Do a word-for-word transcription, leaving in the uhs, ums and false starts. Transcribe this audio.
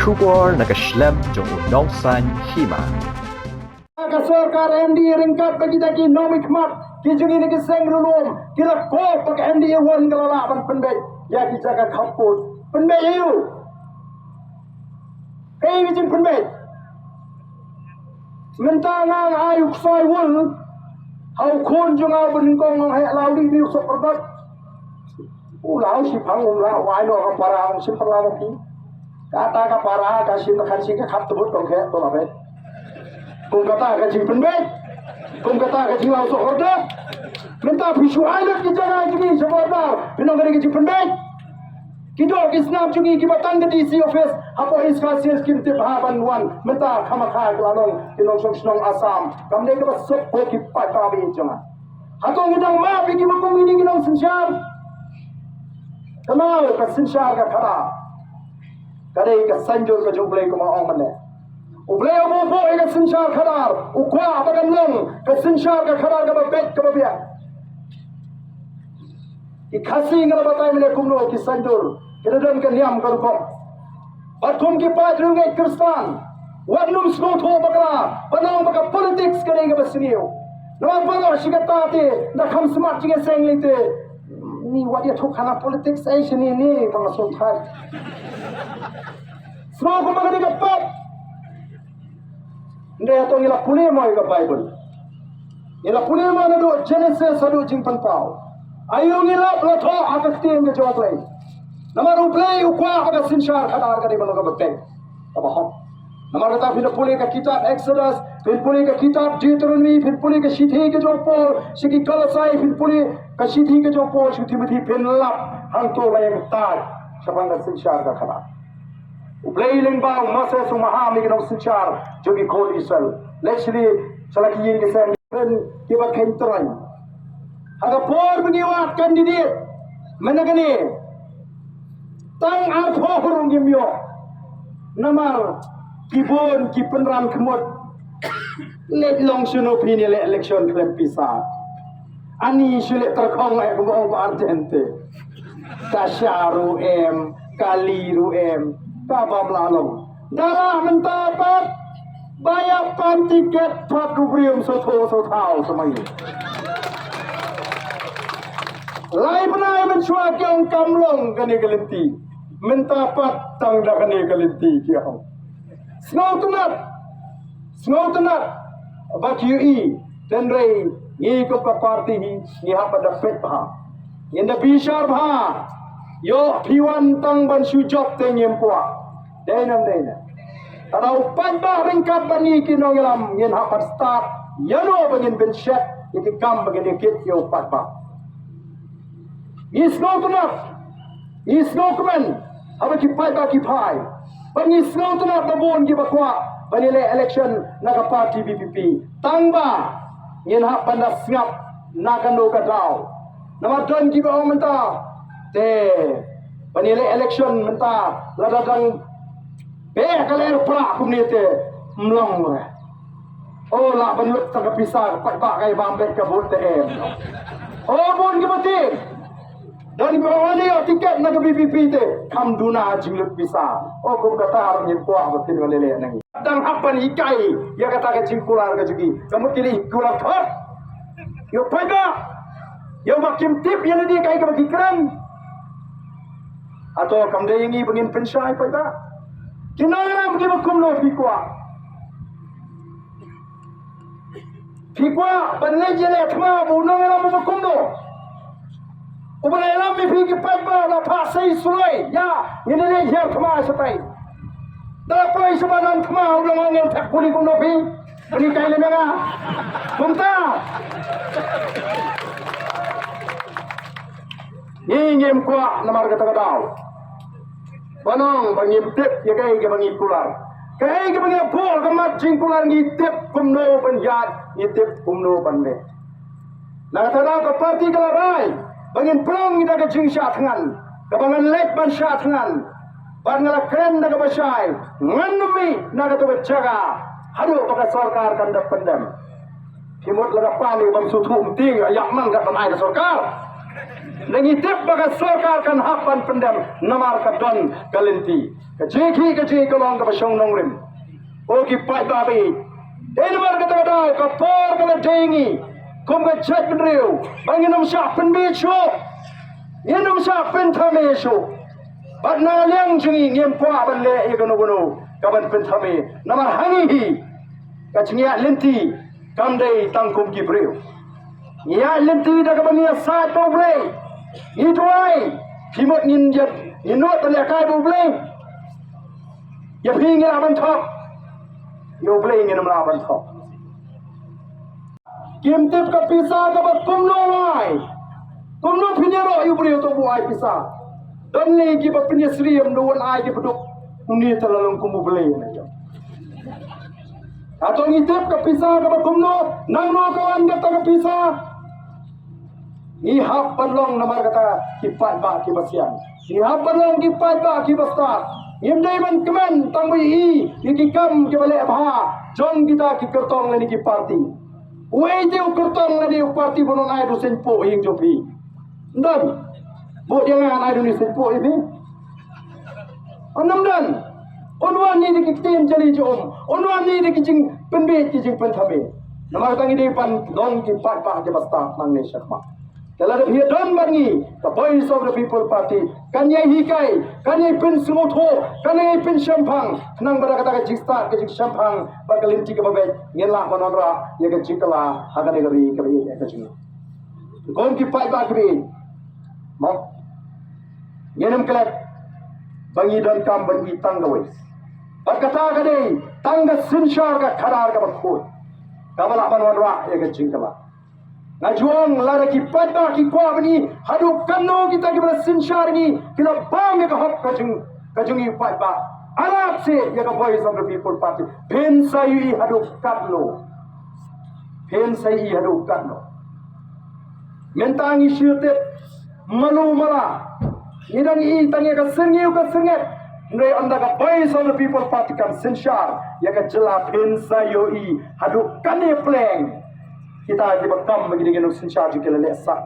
Khubor na ka shlem jong u Nongsaiñ Hima. Ka sorkar M D A ryngkat bad kita ki nongmihkhmat ki jong ngi na ki seng riewlum ki la kop ba ka M D A one ka la lah ban pynbeit ïa ki jaka khappud. Pynbeit ïa u. Kaei ka jingpynbeit? Mynta nga nga ai u ksai wul ha u khun jong nga u ba nyngkong, nga heh law lih ni u Sohkordot. U law shiphang, um lah wai noh ka para, um shiphang law ma phi. Kata ka para ka shim ka khan shi ka khap tebut kong khe to la bet. Kum kata ka jingpynbeit. Kum kata ka jinglaw Sohkordot. Mynta phi shu ai lut ki jaka jong ngi sha border, phi nong kane ka jingpynbeit. Ki doh ki snam jong ngi kiba tang ka D C office hapoh East Khasi Hills kim tip ha ban wan. Mynta khamkha ki la long ki nongshong shnong Assam. Kam dei kaba suk bad ki paidbah ba ïeit jong nga. Hato ngi dang map ïa kiba kum kine ki nongsynshar? Kynmaw, ka synshar ka khadar ka dei ka saiñdur ka jong U Blei, kumba ong mynne. U Blei u buh ïa ka synshar khadar, u kwah ba kan long ka synshar ka khadar kaba beit kaba biang. Ki Khasi nga la batai mynne kumno ki saiñdur ki la don ka niam ka rukom. Bad kum ki paid riewngeit Khristan, wat nym sngewthuh bakla ba nang ba ka politics ka dei kaba sniew. Namar baroh shi katta te, da kham smat jingïaseng lei te, ni wat ïathuh khana politics ei shini ni ba nga sngewthuh. Sngew kumba ka dei ka pop. Hynrei hato ngi la pule mo ïa ka Baibl? Ngi la pule mo naduh Genesis haduh Jingpynpaw? Aïu ngi lap la thoh ha ka ktien ka jong U Blei? Namar U Blei u kwah ba ka synshar khadar ka dei ban long kaba beit, kaba hok. Namar kata phin pule ka kitab Exodus, phin pule ka kitab Deuteronomy, phin pule ka shithi ka jong u Paul sha ki Kolosai, phin pule ka shithi ka jong u Paul sha u Timothy, phin lap hangto ba ïa ka tad shaphang ka synshar ka khadar. U Blei u lyngba u Moses u maham ïa ki nongsynshar jong ki khun Israel. Leit sha la ki ïing ki sem kiba kheiñ tyrwa. Ha ka por ba ngi wad candidate mynta kane, tang arphew ruh ngim ïoh. Namar ki bun ki pynran khmut. Leit long shano phi ne leh election khlem pisa? Ani shu leh tyrkhong eh kumba ong ba urgent te. Ka sha ruh em, kali ruh em, ka bam la long. Da lah mynta pat ba ïa pan tiket pat u briew um sngewthuh sngewthaw sa ma ngi. Lai bnai mynshuwa ki ong kam long kane ka lynti. Mynta pat tang da kane ka lynti ki ong. Sngewtynnat, sngewtynnat ba ki ïohi, hynrei ngi kum ka party hi ngi hap ban da peit bha. Ngin da bishar bha. Ïoh phi wan tang ban shu jop te ngim kwah. Dei ne em dei ne? Lada u paidbah ryngkat bad ngi ki nongïalam, ngin hap ban stad ïano ba ngin pynshet ïa ki kam ba ngin ïakit ïa u paidbah. Ngi sngewtynnat, ngi sngewkmen haba ki paidbah ki phai. Bad ngi sngewtynnat ba bun kiba kwah ban ïaleh election na ka party V P P. Tang ba ngin hap ban da sngap na kano ka daw. Namar don kiba ong mynta te ban ïaleh election mynta lada dang beh ka lyer prah kumne te ym long re. O lah ban lut tang ka pisa ka paidbah ka ïa bam beit ka vote te em. O bun kiba tieng. Don kiba ong lada ïoh tiket na ka V P P te kam duna jinglut pisa. O kum kata ruh ngim kwah ba kin wan leh leh na ngi. Dang hap ban hikai ïa kata ka jingkular ka jong ki. Ka mut ki dei kular thot. Ïa u paidbah. Ïa uba kim tip ïa lade kaei kaba ki kren. Hato kam dei ïa ngi ba ngin pynshai paidbah? Ki nongïalam kiba kumno phi kwah? Phi kwah ban leit ïaleh thma ba u nongïalam uba kumno? Uba la ïalam ïa phi ki paidbah, la phah sei suloi, ïa, ngin ïaleh hiar thma shatai. Da la poi shaban thma u la ong ngin thep kuli kumno phi? Phi kai lem ïa nga. Kumta. Ngi ngim kwah namar kata ka daw. Ban ong ba ngim tip ïa kaei kaba ngi kular. Kaei kaba ngi buh ha ka mat jingkular ngi tip kumno ban ïaid, ngi tip kumno ban leh. Na kata ka daw ka party ka la rai ba ngin pynlong ïa ka jingshah thngan kaba ngan leit ban shah thngan. Bad nga la kren da kaba shai, ngan ym mih na kata ka jaka haduh ba ka sorkar kan da pyndem. Phi mut lada pan ïa bym sngewthuh, ym tieng ïa, ïa man kat ban ai da sorkar. Ngi tip ba ka sorkar kan hap ban pyndem namar ka don ka lynti. Ka jingkhih ka jingkhlong kaba shong nongrim. O ki paidbah ba ïeit, dei namar kata ka daw ka por ka la dei ngi kum ka jaitbynriew ba ngin ym shah pynbeit shuh, ngin ym shah pynthame shuh. Bad na liang jong ngi ngim kwah ban leh ïa kano kano kaban pynthame. Namar ha ngi hi ka jingïaid lynti kam dei tang kum ki briew. Ngi ïaid lynti da kaba ngi ïasaid bad U Blei. Ngi duwai, phi mut ngin ïa, ngin nud ban lehkai bad U Blei. Ïa phi ngi lah ban thok, ïa U Blei ngin ym lah ban thok. Kim tip ka pisa kaba kumno ai. Kumno phin ïaroh ïa u briew uto ba ai pisa. Don lei kiba pynïasyriem, da un ai kiba duk, une te la long kum U Blei. Hato ngi tip ka pisa kaba kumno, nangno ka wan kata ka pisa? Ngi hap ban long namar kata ki paidbah kiba sian. Ngi hap ban long ki paidbah kiba stad. Ngim dei ban kmen tang ba ïohi ïa ki kam kiba leh bha jong kita ki kyrtong lane ki parti. Uei te u kyrtong lane u parti ba un ai da u seiñpoh ïing jong phi? Ym don. Bud ïa nga ngan ai da une u seiñpoh ïa phi. Ym don. Un wan ïa ki ktien jali jong um. Un wan ïa ki jingpynbeit, ki jingpynthame. Namar kata ngi dei ban long ki paidbah kiba stad nangne shakhmat. Te lada phi ïadon bad ngi, ka Voice of the People Party kan ïai hikai, kan ïai pynsngewthuh, kan ïai pynshemphang. Khnang ba da kata ka jingstad, ka jingshemphang bad ka lynti kaba beit, ngin lah ban wanrah ïa ka jingkylla ha kane ka ri kaba ïeit ka jong ngi. Kum ki paidbah kiba ïeit, mo, ngin ym klet ba ngi donkam ban ïohi tang kawei. Bad kata ka dei tang ka synshar ka khadar kaba khuid kaba lah ban wanrah ïa ka jingkylla. Nga ju ong, lada ki paidbah ki kwah ban ïohi haduh katno kita kiba la synshar ïa ngi ki la bam ïa ka hok ka jong, ka jong ngi paidbah. Arap seh ïa ka Voice of the People Party. Phin sa ïohi haduh katno. Phin sa ïohi haduh katno. Mynta ngi shu tip malu mala. Ngi dang ïohi tang ïa ka syrngiew ka syrnget. Hynrei ynda ka Voice of the People Party kan synshar ïa ka jylla, phin sa ïohi haduh katne pleng. Kita kiba kam ba ki dei ki nongsynshar jong ki la leh sah.